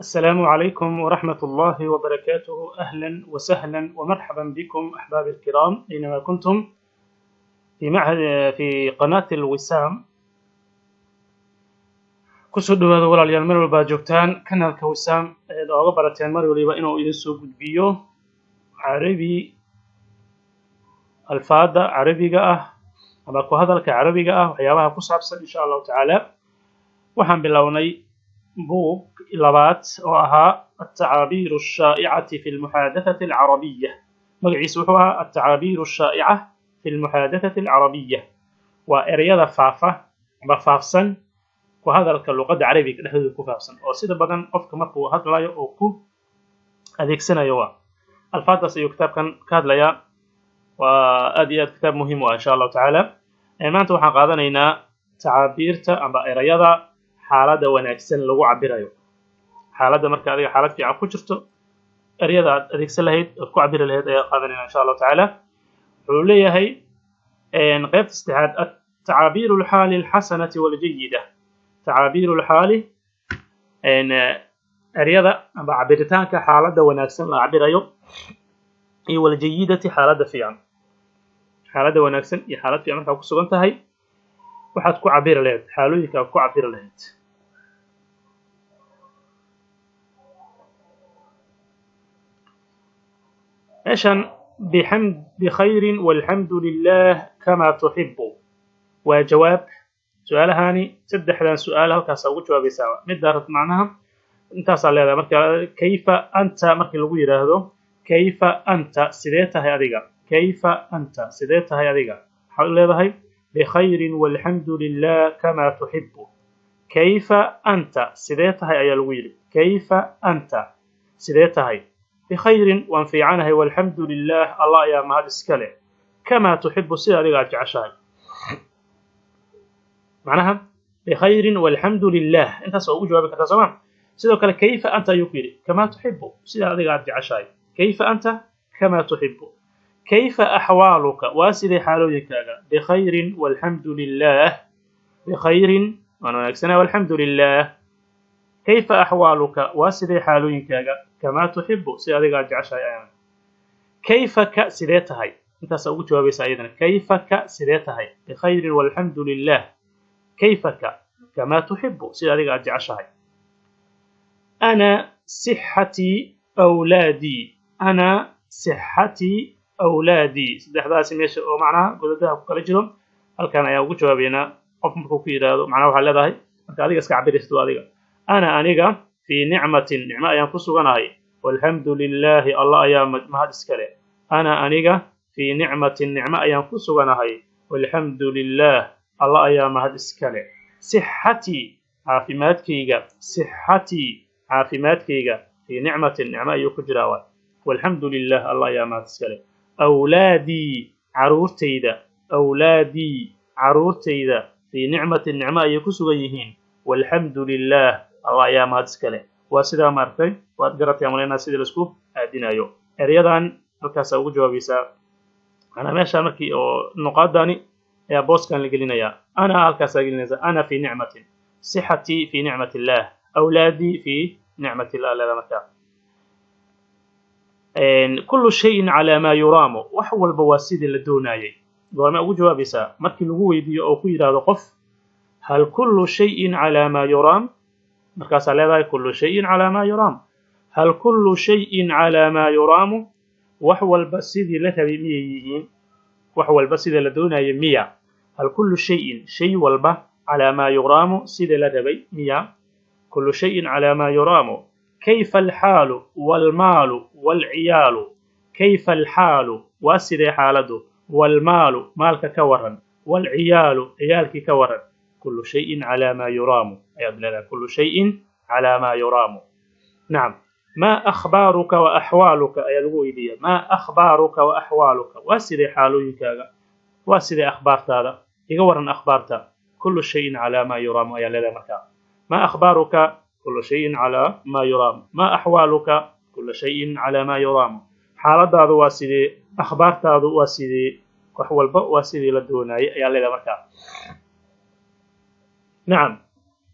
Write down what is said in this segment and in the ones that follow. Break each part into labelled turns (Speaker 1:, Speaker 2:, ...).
Speaker 1: السلام عليكم ورحمة الله وبركاته. أهلا وسهلا ومرحبا بكم أحبابي الكرام أينما كنتم في معهد في قناة الوسام. Kusoo dhawaada, walaalayaal, meel walba aad joogtaan kanaalka Wisaam eed ooga barateen mar waliba inuu idin soo gudbiyo Carabi, alfaada Carabiga ah ama ku hadalka Carabiga ah, waxyaabaha ku saabsan. Insha Allahu tacaala waxaan bilownay buug labaad oo ahaa التعابير الشائعة في المحادثة العربية. Magaciisu wuxuu ahaa التعابير الشائعة في المحادثة العربية, waa ereyada faafa ama faafsan ku hadalka luqadda Carabiga dhexdooda ku faafsan, oo sida badan qofka markuu hadlayo oo ku adeegsanayo. Waa alfaadaas ayuu kitaabkan ka hadlayaa. Waa aad iyo aad kitaab muhiim u ah. Insha Allahu tacaala maanta waxaan qaadanaynaa tacaabiirta ama ereyada xaaladda wanaagsan lagu cabirayo, xaaladda marka adiga xaalad fiican ku jirto ereyada aad adeegsan lahayd, ood ku cabiri lahayd ayaa qaadanayna, insha Allahu tacaala. Wuxuu leeyahay qaybta saddexaad التعابير الحال الحسنة والجيدة. تعابير الحال, ereyada ama cabiritaanka xaaladda wanaagsan la cabirayo iyo والجيدة, xaaladda fiican. Xaaladda wanaagsan iyo xaalad fiican markaa ku sugan tahay waxaad ku cabiri lahayd, xaalooyinka aad ku cabiri lahayd. Meeshan بحمد بخير والحمد لله كما تحب waa jawaab su-aalahani. Saddexdan su-aal halkaasa ugu jawaabaysaa middaa macnaha intaasaa leedahay. Marka كيف أنت markii lagu yidhaahdo, كيف أنت, sidee tahay adiga? كيف أنت, sidee tahay adiga? Waxaad u leedahay بخير والحمد لله كما تحب. كيف أنت, sidee tahay ayaa lagu yidhi. كيف أنت, sidee tahay? بخير, waan fiicanahay, والحمد لله, Allah ayaa mahad iska leh, كما تحب, sida adiga aad jeceshahay. Macnaha بخير والحمد لله intaas waa ugu jawaabi kartaa, sooma? Sidoo kale كيف أنت ayuu ku yidhi, كما تحب, sida adiga aad jeceshahay. كيف أنت, كما تحب. كيف أحوالك, waa sidee xaalooyinkaaga? بخير والحمد لله. بخير, waan wanaagsanahay, والحمد لله. كيف أحوالك, waa sidee xaalooyinkaaga? كما تحب, sida adiga aad jeceshahay ayaan. كيفك, sidee tahay? Intaasaa ugu jawaabaysaa iyadana. كيفك, sidee tahay? بخير والحمد لله. كيفك, كما تحب, sida adiga aad jeceshahay. أنا صحتي أولادي. أنا صحتي أولادي, saddexdaasi meesha oo macnaha godadaha ku kala jiro halkan ayaa ugu jawaabaynaa. Qof markuu ku yidhaahdo, macnaha waxaa leedahay marka adiga iska cabiraysid waa adiga, أنا, aniga, في نعمة, nicmo ayaan ku suganahay, والحمد لله, Allah ayaa mahad iska leh. أنا, aniga, في نعمة, nicmo ayaan ku suganahay, والحمد لله, Allah ayaa mahad iska leh. صحتي, caafimaadkayga. صحتي, caafimaadkayga, في نعمة, nicmo ayuu ku jiraa waay, والحمد لله, Allah ayaa mahad iska leh. أولادي, caruurtayda. أولادي, caruurtayda, في نعمة, nicmo ayay ku sugan yihiin, والحمد لله, Allah ayaa mahad iska leh. Waa sidaa maartay, waad garatay amaleynaa sidii laisku aadinayo eryadan. Halkaasaa ugu jawaabaysaa. Macnaa meesha markii oo nuqaadani ayaa booskan la gelinayaa, أنا halkaasaa gelinaysa, أنا في نعمة, صحتي في نعمة الله, أولادي في نعمة الله leeda. Markaa كل شيء على ما يرام, wax walba waa sidii la doonayay. Goorma ugu jawaabaysaa? Markii lagu weydiiyo oo ku yidhaahdo qof هل كل شيء على ما يرام, markaasaa leedahay كل شيء على ما يرام. هل كل شيء على ما يرام, wax walba sidii la rabay miyay yihiin? Wax walba sidii la doonayay miya? هل كل شيء, shay walba, على ما يرام, sidii la rabay miya? كل شيء على ما يرام. كيف الحال والمال والعيال؟ كيف الحال, waa sidee xaaladu, والمال, maalka ka waran, والعيال, ciyaalkii ka waran? كل شيء على ما يرام ayaad leedahay. كل شيء على ما يرام. نعم. ما أخبارك وأحوالك ayaa lagu weydiiya. ما أخبارك وأحوالك, waa sidee xaalooyinkaaga, waa sidee akhbaartaada, iga waran akhbaarta? كل شيء على ما يرام ayaa leedahay markaa. ما أخبارك, كل شيء على ما يرام. ما أحوالك, كل شيء على ما يرام. Xaaladaadu waa sidee? Akhbaartaadu waa sidee? Wax walba waa sidii la doonayay ayaa leedahay markaa. نعم.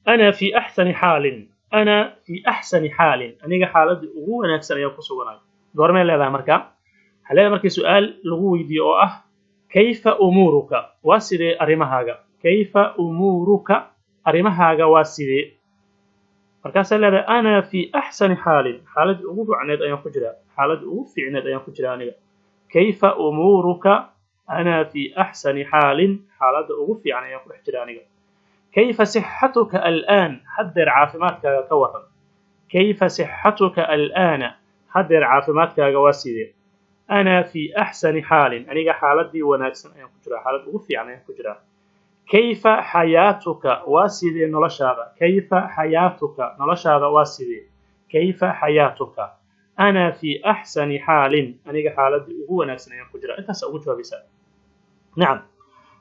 Speaker 1: أنا في أحسن حال. Ana fi axsani xaalin, aniga xaaladii ugu wanaagsan ayaan ku suganahay. Goormay leedahay marka? Waxaa leedahay markii su-aal lagu weydiiyo oo ah kayfa umuuruka, waa sidee arrimahaaga? Kayfa umuuruka, arrimahaaga waa sidee? Markaasaa leedahay ana fi axsani xaalin, xaaladii ugu fiicneed ayaan ku jiraa, xaaladii ugu fiicneed ayaan ku jiraa aniga. Kayfa umuuruka? Ana fi axsani xaalin, xaaladda ugu fiican ayaan ku dhex jiraa aniga. Kayfa sixatuka al'aan, haddeer caafimaadkaaga ka waran? Kayfa sixatuka al'aana, haddeer caafimaadkaaga waa sidee? Ana fi axsani xaalin, aniga xaaladii wanaagsan ayaan ku jiraa, xaalad ugu fiican ayaan ku jiraa. Kayfa xayaatuka, waa sidee noloshaada? Kayfa xayaatuka, noloshaada waa sidee? Kayfa xayaatuka? Ana fi axsani xaalin, aniga xaaladii ugu wanaagsan ayaan ku jiraa. Intaas ugu jawaabaysaa. Nacam.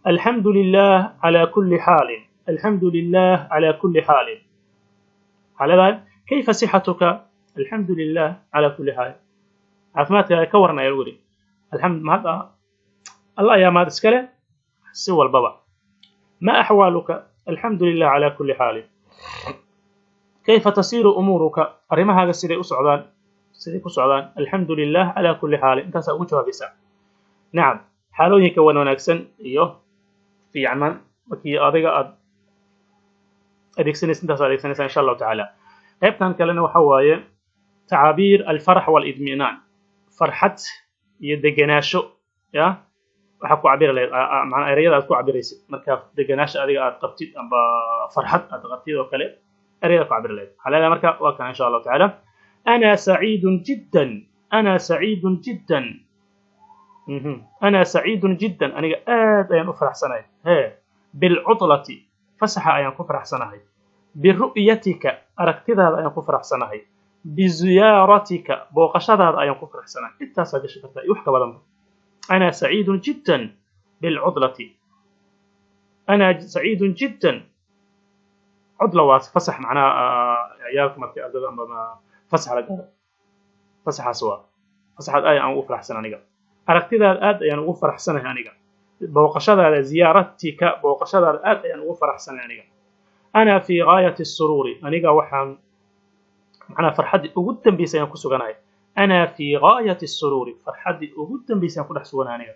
Speaker 1: Alxamdu lilah calaa kulli xaalin, alxamdu lilah calaa kulli xaalin. Waxaa leedahay kayfa sixatuka? Alxamdu lilah calaa kulli xaalin. Caafimaadkaaga ka waran ayaa lagu yidhi. Alxamd, mahad Allah ayaa mahad iska leh si walbaba. Ma axwaaluka? Alxamdu lilah calaa kulli xaalin. Kayfa tasiiru umuuruka, arrimahaaga siday u socdaan, siday ku socdaan? Alxamdu lilah calaa kulli xaalin. Intaasaa ugu jawaabaysaa. Nacam. Xaalooyinka wan wanaagsan iyo fiicnaan markii adiga aad adeegsanaysa, intaas adeegsanaysa, insha Allahu tacaala. Qaybtan kalena waxa waaye tacaabiir alfarax walidminaan, farxad iyo degenaansho ya waxaa ku cabiri lahayd, macnaa ereyada aad ku cabiraysid marka degenaansho adiga aad qabtid amba farxad aad qabtid oo kale, ereyada ku cabiri lahayd. Waxaa leedahay marka waa kan, insha Allahu tacaala. Ana saciidun jiddan, ana saciidun jiddan, ana saciidun jiddan, aniga aad ayaan u faraxsanahay. Hee, bilcutlati, fasaxa ayaan ku faraxsanahay. Biru'yatika, aragtidaada ayaan ku faraxsanahay. Biziyaaratika, booqashadaada ayaan ku faraxsanahay. Intaasaa gashi kartaa iyo wax ka badanba. Ana saciidun jiddan bilcudlati, ana saciidun jiddan. Cudla waa fasax, macnaha ciyaalka markay ardada amba fasax la gaaro, fasaxaas waa fasaxaad. Aad ayaan ugu faraxsan aniga aragtidaada, aad ayaan ugu faraxsanahay aniga booqashadaada. Ziyaaratika, booqashadaada aad ayaan ugu faraxsanahay aniga. Ana fi gaayati suruuri, aniga waxaan macnaha farxaddii ugu dambeysay ayaan ku suganahay. Ana fi gaayati suruuri, farxaddii ugu dambeysay ayaan ku dhex suganahay aniga.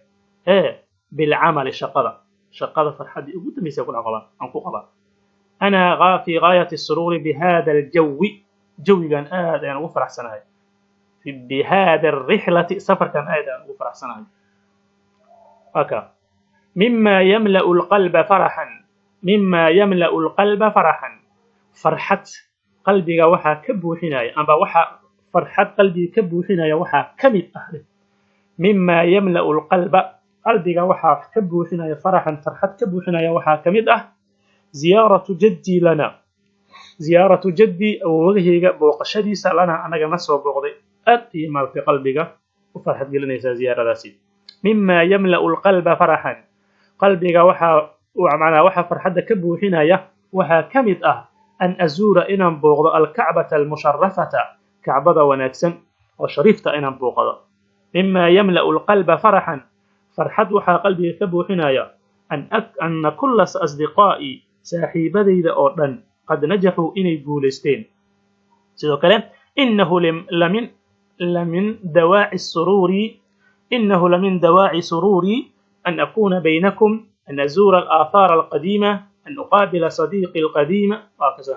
Speaker 1: Ee bilcamali, shaqada, shaqada farxaddii ugu dambeysay ku dhex qabaa, aan ku qabaa. Ana fi gaayati suruuri bihada aljawi, jawigan aad ayaan ugu faraxsanahay. Bihada alrixlati, safarkan aad ayaan ugu faraxsanahay. Aka mima yamla'u alqalba faraxan, mima yamla'u alqalba faraxan, farxad qalbiga waxaa ka buuxinaya amba waxaa farxad qalbiga ka buuxinaya waxaa ka mid ah. Mima yamla'u alqalba, qalbiga waxaa ka buuxinaya faraxan, farxad ka buuxinaya waxaa ka mid ah ziyaaratu jaddii lana, ziyaaratu jaddii, awowgahayga booqashadiisa, lana, anaga na soo booqday. Aad iyo maaragtay qalbiga u farxad gelinaysaa ziyaaradaasi. Mima yamla'u alqalba faraxan, qalbiga waxaa macnaa waxaa farxadda ka buuxinaya waxaa ka mid ah an azuura, inaan booqdo, alkacbata almusharafata, kacbada wanaagsan oo shariifta inaan booqdo. Mima yamla'u alqalba faraxan, farxad waxaa qalbiga ka buuxinaya ana kulla asdiqaa'i, saaxiibadayda oo dhan, qad najaxuu, inay guulaysteen. Sidoo kale inahu lamin dawaaci suruuri, inahu lamin dawaaci suruuri an akuna baynakum, an azuura alaahaar alqadiima, an uqaabila sadiiqi alqadiima, وهكذا.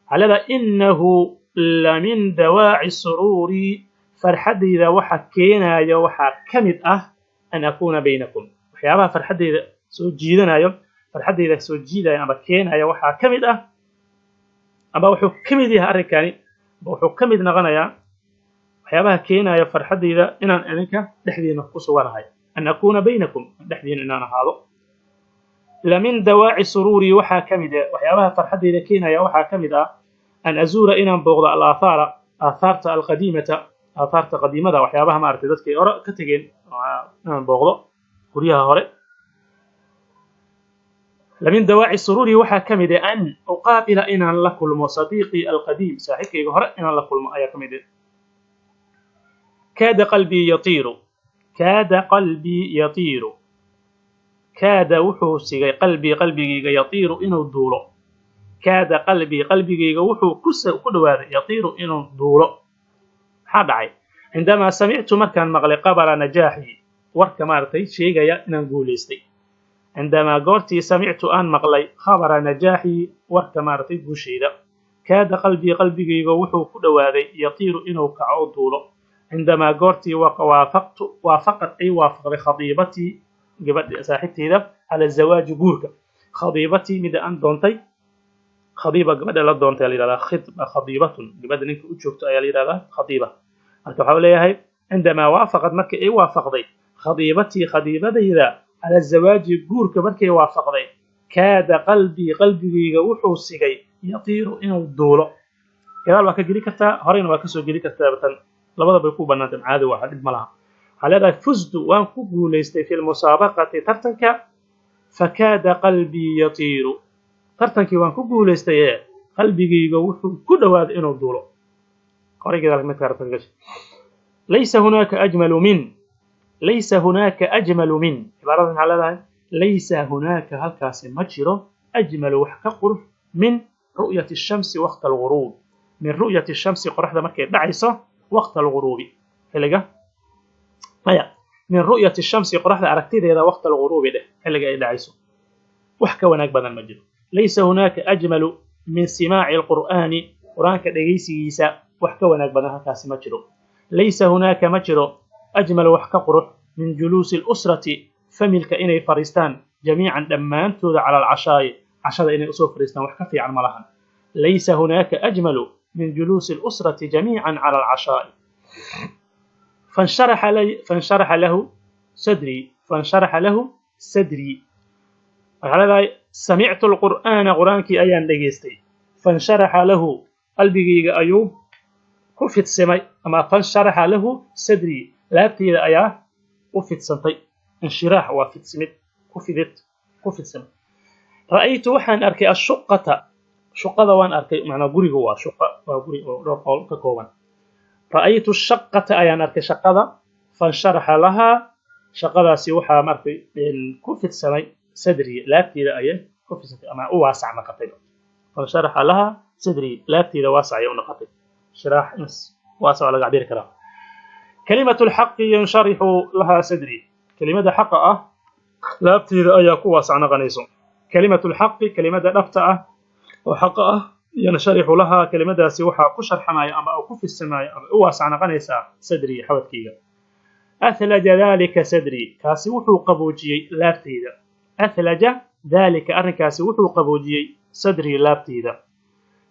Speaker 1: Waxaa leedahay inahu lamin dawaaci suruuri, farxaddayda waxa keenaya waxaa ka mid ah an akuuna baynakum. Waxyaabaha farxaddayda soo jiidanayo, farxaddayda soo jiidaya ama keenaya waxaa ka mid ah, ama wuxuu ka mid yahay arrinkani, wuxuu ka mid noqonayaa waxyaabaha keenaya farxaddayda inaan idinka dhexdiina ku suganahay. An akuuna baynakum, dhexdiina inaan ahaado. Lamin dawaaci suruuri, waxaa ka mid ah waxyaabaha farxaddayda keenaya waxaa ka mid ah an azuura, inaan booqdo, alaahaara, aathaarta, alqadiimata, aathaarta qadiimada, waxyaabaha maaragtay dadkay hore ka tegeen inaan booqdo, guryaha hore. Lamin dawaaci suruuri waxaa ka mid ah an uqaabila, inaan la kulmo, sadiiqii alqadiim, saaxiibkayga hore inaan la kulmo ayaa ka mid ah. Kaada qalbii yatiiru, kaada qalbii yatiiru, kaada wuxuu sigay, qalbii qalbigayga, yatiiru inuu duulo. Kaada qalbii, qalbigayga wuxuu ku dhawaaday, yatiiru, inuu duulo. Maxaa dhacay? Cindamaa samictu, markaan maqlay, qabara najaaxii, warka maaragtay sheegaya inaan guulaystay. Cindamaa, goortii, samictu, aan maqlay, khabara najaaxii, warka maaragtay guushayda. Kaada qalbii, qalbigayga wuxuu ku dhawaaday, yatiiru, inuu kaco oo duulo. Cindamaa, goortii, waafaqtu, waafaqad, ay waafaqday, khadiibatii, gabadha saaxiibteyda, cala zawaaji, guurka. Khadiibatii, mida aan doontay. Khadiiba gabadha la doontay ayaa la yihahdaa khidba. Khadiibatun, gabadha ninka u joogto ayaa la yihahdaa khadiiba. Marka waxaa leeyahay cindamaa waafaqad, markii ay waafaqday, khadiibatii, khadiibadayda, cala zawaaji, guurka markay waafaqday, kaada qalbii, qalbigayga wuxuu sigay, yatiiru, inuu duulo. Gadaal waa ka geli kartaa, horeyna waa kasoo geli kartaa. Tan labada bay ku banaantay, caadi waa, dhib ma laha. Waxaa leedahay fuztu, waan ku guulaystay, fi lmusaabaqati, tartanka, fakaada qalbii yatiiru. Tartankii waan ku guulaystay ee qalbigayga wuxuu ku dhawaaday inuu duulo. Horay gadaal mid ka gashay. Laysa hunaaka ajmalu min, laysa hunaaka ajmalu min. Cibaarada maxaa leedahay? Laysa hunaaka, halkaasi ma jiro, ajmalu, wax ka qurux, min ru'yati shamsi waqta alguruub, min ru'yati shamsi, qoraxda markay dhacayso, waqta alguruubi, xilliga. Maya, min ru'yati shamsi, qoraxda aragtideeda, waqta alguruubi dheh, xilliga ay dhacayso wax ka wanaag badan ma jiro. Laysa hunaaka ajmalu min simaaci alqur'aani, qur'aanka dhegaysigiisa wax ka wanaag badan halkaasi ma jiro. Laysa hunaaka, ma jiro, ajmalu, wax ka qurux, min juluusi alusrati, familka inay fadhiistaan, jamiican, dhammaantooda, cala alcashaa'i, cashada inay usoo fadhiistaan wax ka fiican ma lahan. Laysa hunaaka ajmalu min juluusi alusrati jamiican cala alcashaa'i. Fansharaxa lahu sadrii, fansharaxa lahu sadrii. Waxaa leedahay samictu alqur'aana, qur'aankii ayaan dhegaystay, fansharaxa lahu, qalbigayga ayuu ku fidsimay, ama fansharaxa lahu sadrii, laabteyda ayaa u fidsantay. Inshiraax waa fidsimid, ku fidid, ku fidsimay. Ra'aytu, waxaan arkay, ashuqata, shuqada waan arkay. Macnaa guriga waa shuqa, waa guri oo dhowr qol ka kooban. Ra'aytu shaqata, ayaan arkay shaqada, fansharaxa lahaa, shaqadaasi waxaa markay ku fidsamay, sadrii, laabteyda ayay ku fidsantay ama u waasac noqotay. Fansharaxa lahaa sadrii, laabteyda waasac ayay u noqotay. Shiraax ins waasac waa laga cabiri karaa. Kalimatu lxaqi yansharixu lahaa sadrii, kelimada xaqa ah laabteyda ayaa ku waasac noqonayso. Kalimatu lxaqi, kelimada dhabta ah oo xaqa ah, yansharixu lahaa, kelimadaasi waxaa ku sharxamaya ama ku fidsamaya ama u waasac noqonaysaa, sadrii, xabadkayga. Athlaja dalika sadrii, kaasi wuxuu qaboojiyey laabteyda. Athlaja dalika, arrinkaasi wuxuu qaboojiyey, sadrii, laabteyda.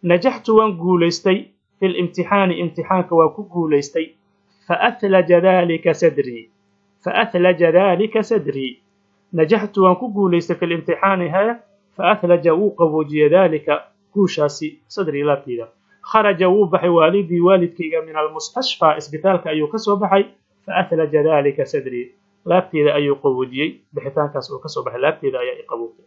Speaker 1: Najaxtu, waan guulaystay, fi limtixaani, imtixaanka waan ku guulaystay, faathlaja dalika sadrii, faathlaja dalika sadrii. Najaxtu, waan ku guulaystay, fi limtixaani haya, faathlaja, wuu qaboojiyey, dalika, guushaasi, sadrii, laabteyda. Kharaja, wuu baxay, waalidii, waalidkayga, min almustashfaa, isbitaalka ayuu ka soo baxay, faathlaja dalika sadrii, laabteyda ayuu qaboojiyey bixitaankaas uu kasoo baxay, laabteyda ayaa i qaboobtay.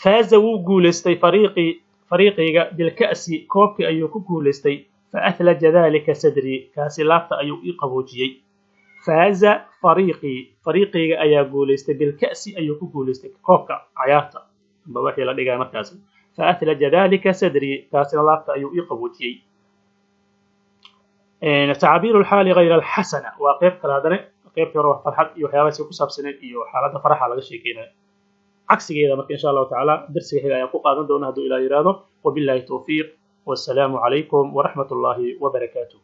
Speaker 1: Faaza, wuu guulaystay, fariiqii, fariiqayga, bilka'si, koobkii ayuu ku guulaystay, faathlaja dalika sadrii, kaasi laabta ayuu ii qaboojiyey. Faaza fariiqii, fariiqayga ayaa guulaystay, bilka'si ayuu ku guulaystay, koobka cayaarta amba wixii la dhigaya markaasi, faathlaja dalika sadrii, kaasina laabta ayuu ii qaboojiyey. Tacaabiiru alxaali gayr alxasana waa qeyb kale haddana. Qeybtii hore waa farxad iyo waxyaabahaasi ku saabsaneed iyo xaaladda faraxa laga sheekeynaya. Cagsigeeda marka insha Allahu tacaala darsiga xiga ayaan ku qaadan doona hadduu Ilaah yiraahdo. Wabillahi towfiiq, wassalaamu calaykum waraxmat ullahi wabarakaatuh.